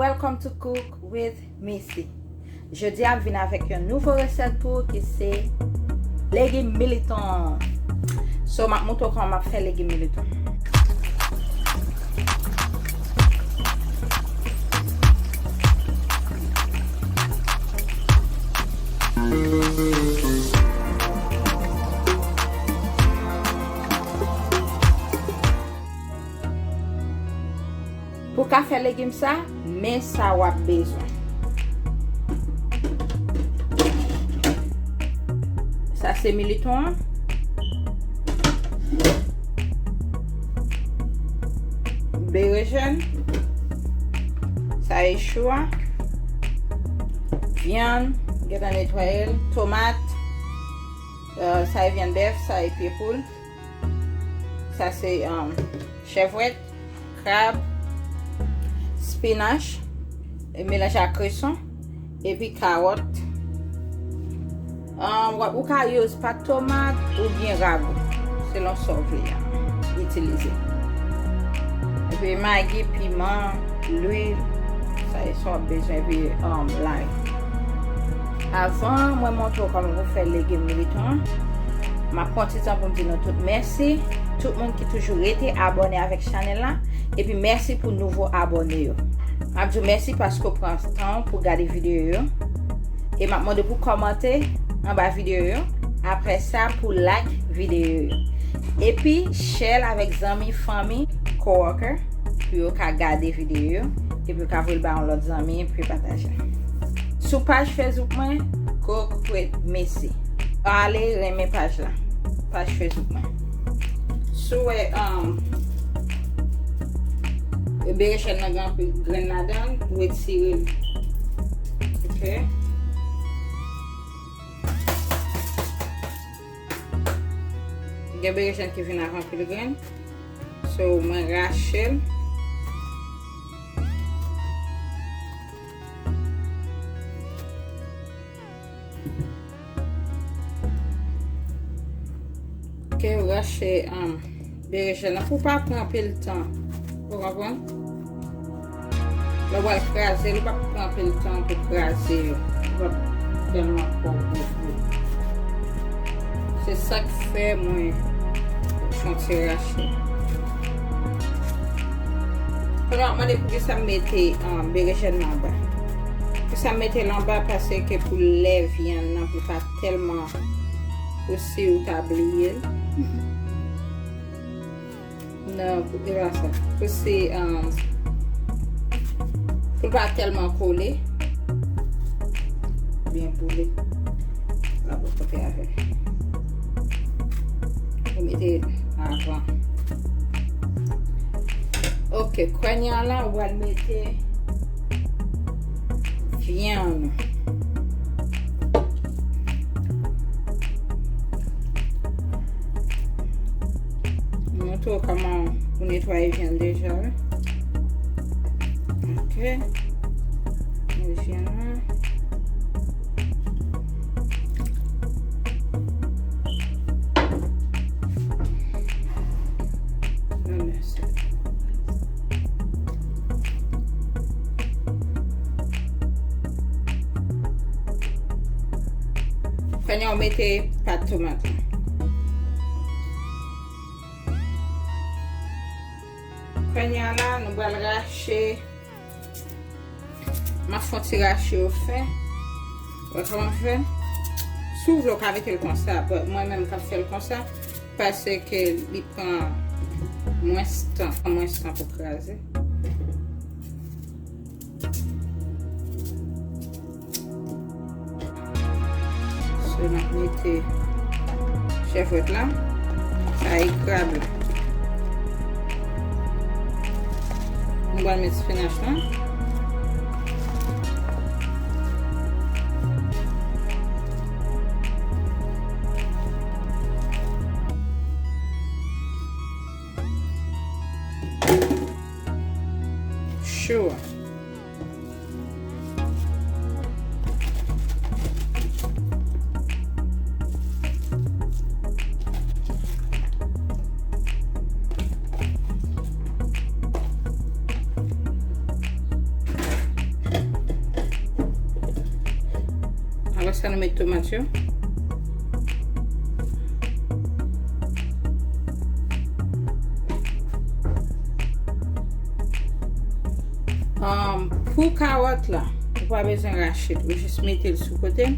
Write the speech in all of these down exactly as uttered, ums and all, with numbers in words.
Welcome to Cook with Missy. Jodi a m vin avèk yon nouvo resèt pou ou ki se legim militon. So, m ap montre w kòman m ap fè legim militon. Pou w ka fè legim sa, men sa w ap bezwen. Sa se militon an. Berejèn. Sa e chou a. Vyann, gentan netwaye l. Tomat. Euh, sa e vyann bèf, sa e pye poul. Sa se, um, chèvwèt, krab, spinach, e melanje ak kreson, epi kawòt. Um, w ap, ou ka use pat tomat oubyen rago, selon sa w vle a, itilize. Epi magi, piman, lwil, sa e sa w ap bezwen, epi, um, lay. Avan mwen montre w kòman pou fè legim militon an, m ap pran ti tan pou m di nou tout mèsi. Tout moun ki toujou rete abòne avèk chanèl la, epi mèsi pou nouvo abòne yo. M ap di w mèsi paske w pran tan w pou gade videyo yo. E m ap mande pou w kòmante anba videyo yo. Apre sa, pou like videyo yo. Epi, share l avèk zanmi, fanmi, coworker, pou yo ka gade videyo yo, epi yo ka voye l ba yon lòt zanmi, epi pataje l. Sou paj Facebook mwen, Cook with Missy. Ale renmen paj la, paj Facebook mwen. Si w wè, um, berejèn nan gen anpil grenn ladan l, retire l. Ok. Gen berejèn ki vin ak anpil grenn. So, mwen rache l. Ok, ou rache, um, berejèn nan pou w pa pran anpil tan. Ou konprann? Lè w pral kraze l, ou p ap pran anpil tan pou kraze yo. Li p ap tèlman fò gwo gwo. Se sa k fè mwen fè yon ti rache. Kounye a w ap mande poukisa m mete, um, berejèn nan anba. Poukisa m mete l anba, paske pou lè vyann nan pou pa tèlman, pou si ou ta bliye l. Non, pou, e pa sa. Pou se, um, pou l pa tèlman kole. Byen kole. La pou kote avè. Ou mete avan. Ok, kounye a la, ou al mete vyann. Montre w kòman ou netwaye vyann deja, wi. Ok. Mete vyann nan. Non, mèsi. Kounye a w mete pat tomat la. Kounye a la, nou pral rache. M ap fè yon ti rache yo fen. Wè kòman m fè? Si w vle, w ka mete l konsa. But mwen menm, m ka fè l konsa. Paske li pran mwens tan. Mwens tan pou kraze. So, n ap mete chèvwèt la. Sa e krab la. Nou pral met spinach la. Sure. Sa nou met tomat yo. Um, pou kawòt la, ou pa bezwen rache l, ou jis mete l sou kote.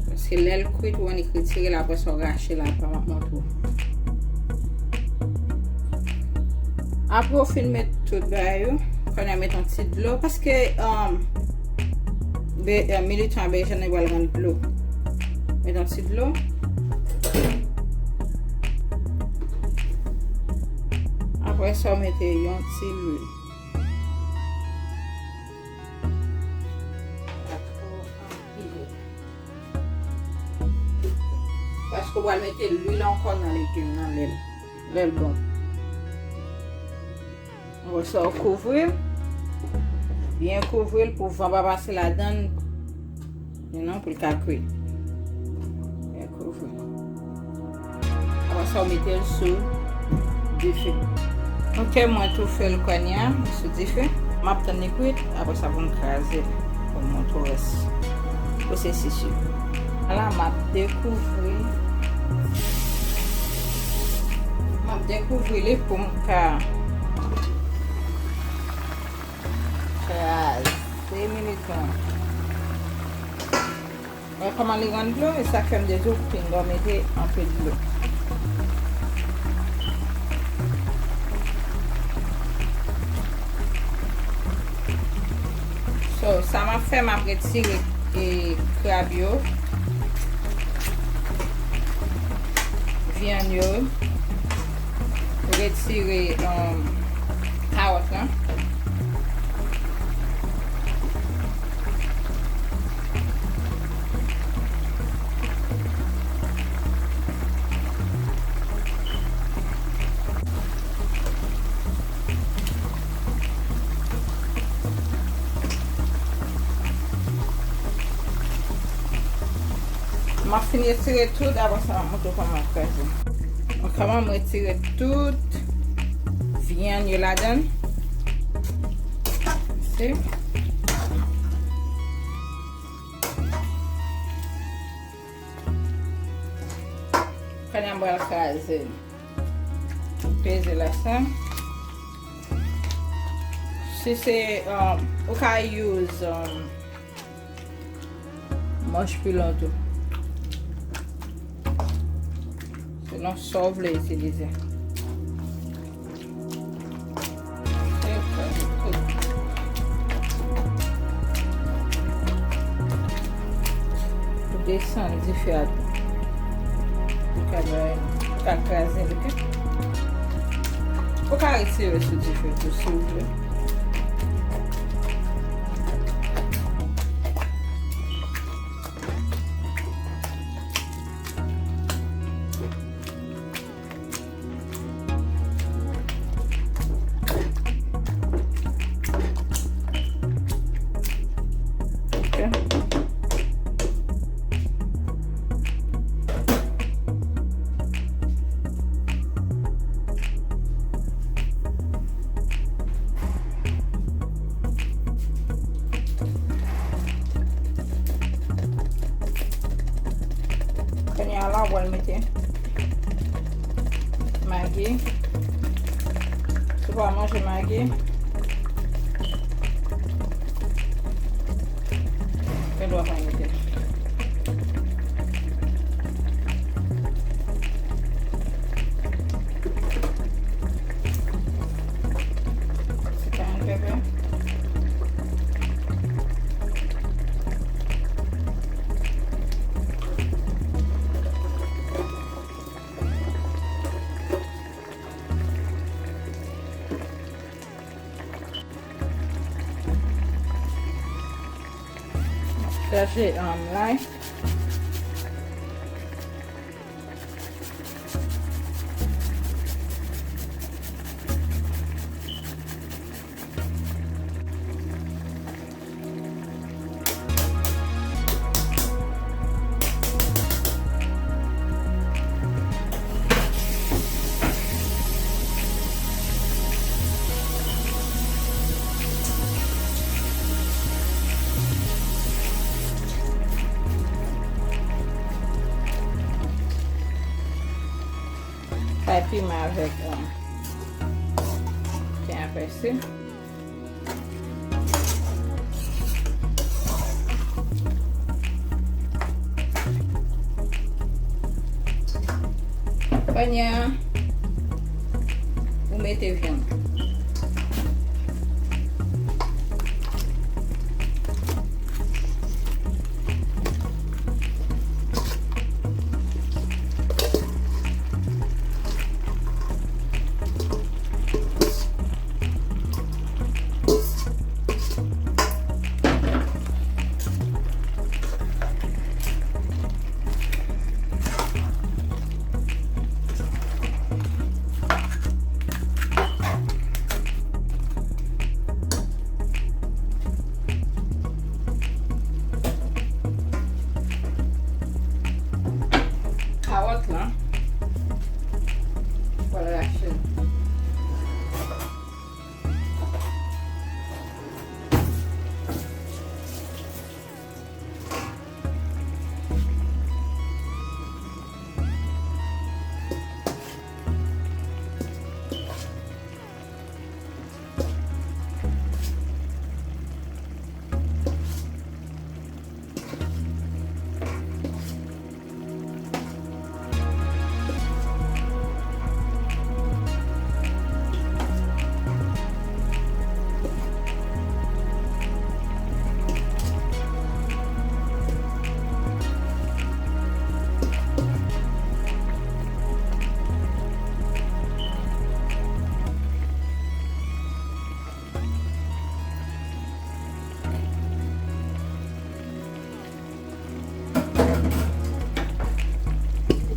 Paske lè l kwit, ou annik retire l, apre sa w rache l, apre m ap montre w. Apre w fin met tout bagay yo, kounye a met yon ti dlo, paske, um, be-, eh, militon a bezwen li pral rann dlo. Met yon ti dlo. Apre sa, w mete yon ti lwil. Pa twò anpil. Paske w pral mete lwil ankò nan legim nan lè l, lè l bon. Apre sa, w kouvri l. Byen kouvri l pou van pa pase ladan l. Non, pou l ka kwi. Byen kouvri l. Apre sa, w mete l sou dife. Ok, mwen tou fè l kounye a sou dife. M ap tann li kwit. Apre sa, pou m kraze l. Pou m montre w rès pwosesis yo. La, m ap dekouvri. M ap dekouvri li pou m ka kraze militon. Wè kòman li rann dlo, e sa k fè m te di w pinga w mete anpil dlo. So, sa m ap fè, m ap retire, e, krab yo, vyann yo, retire, um, kawòt lan. M ap fini retire tout, apre sa, m ap montre w kòman m ap kraze. Kòman m retire tout vyann yo ladan l. Si. Kounye a m pral kraze l. Peze la sa. Si se, um, ou ka use, um, manch pilon tou. Selon sa w vle itilize. Ou desann dife a tou. Ou ka bay, ou ka kraze l, ok? Ou ka retire sou dife tou, si w vle. Ok. Kounye a la, w pral mete Magi. Si w pa manje Magi, gen dwa pa mete. Ti kanyen pèpè. Kraze, um, lay. Bay piman avèk, um, pen a prese. Kounye a, ou mete vyann. Kawòt lan, pral rache l.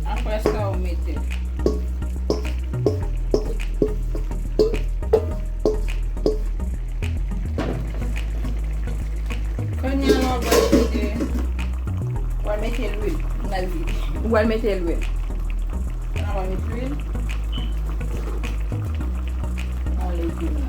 Apre sa, ou mete. Kounye a la, ou pral mete, ou pral mete lwil nan li. Ou pral mete lwil. Kounye a, ou pral mete lwil nan legim nan.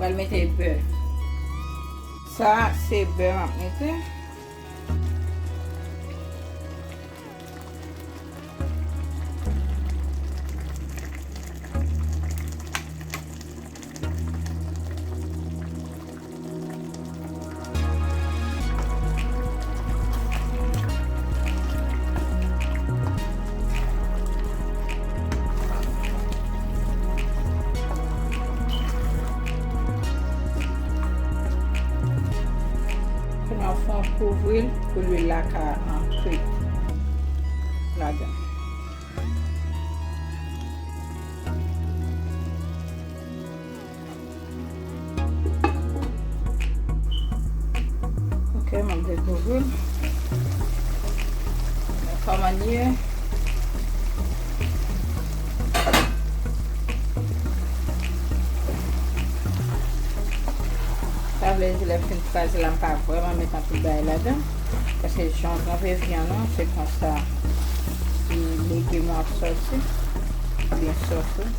Pral mete bè. Sa se bè m ap mete. Kounye a, fè yon kouvri l pou lwil la ka, um, kwit ladan. Ok, m ap dekouvri l. Men kòman l ye. Sa vle di, lè m fin kraze la, m pa vrèman met anpil bagay ladan. Paske jan w tranpe vyann ou, se konsa, e, legim ou ap sòti. Byen sòti.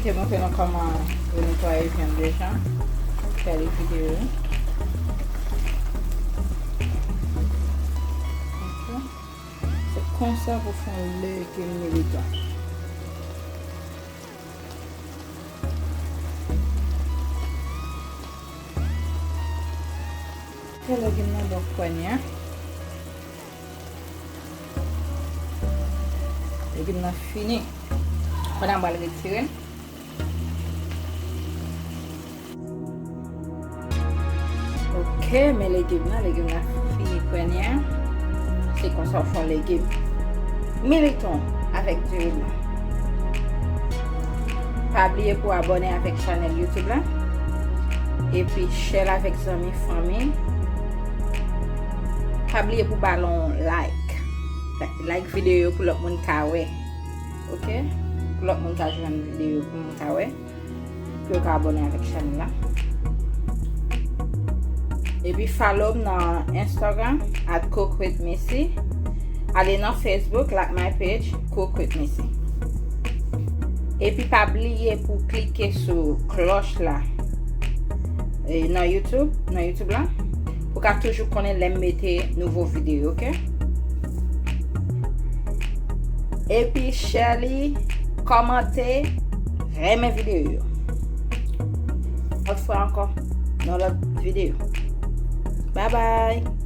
M te montre nou kòman yo netwaye vyann deja. Gade videyo. Ok. Se konsa pou fè yon legim militan. Fè legim nan bò kounye a. E Legim nan fini. Pandan m pral retire l. Ok, men legim nan, legim nan fini kwenyen. Se konsa w fè yon legim militon avèk diri blan. Pa bliye pou abòne avèk chanèl YouTube la. Epi share l avèk zanmi, fanmi. Pa bliye pou ba l yon like. Like videyo pou lòt moun ka wè. Ok? Pou lòt moun ka jwenn videyo pou moun ka wè. Pou yo ka abòne avèk chanèl la. Epi follow m nan Instagram at cook with missy. Ale nan Facebook, like my page, cook with missy. Epi pa bliye pou klike sou klòch la, e, nan YouTube, nan YouTube la, pou ka toujou konnen lè m mete nouvo videyo, ok? Epi share li, kòmante, renmen videyo yo. Lòt fwa ankò, nan lòt videyo. Bye bye!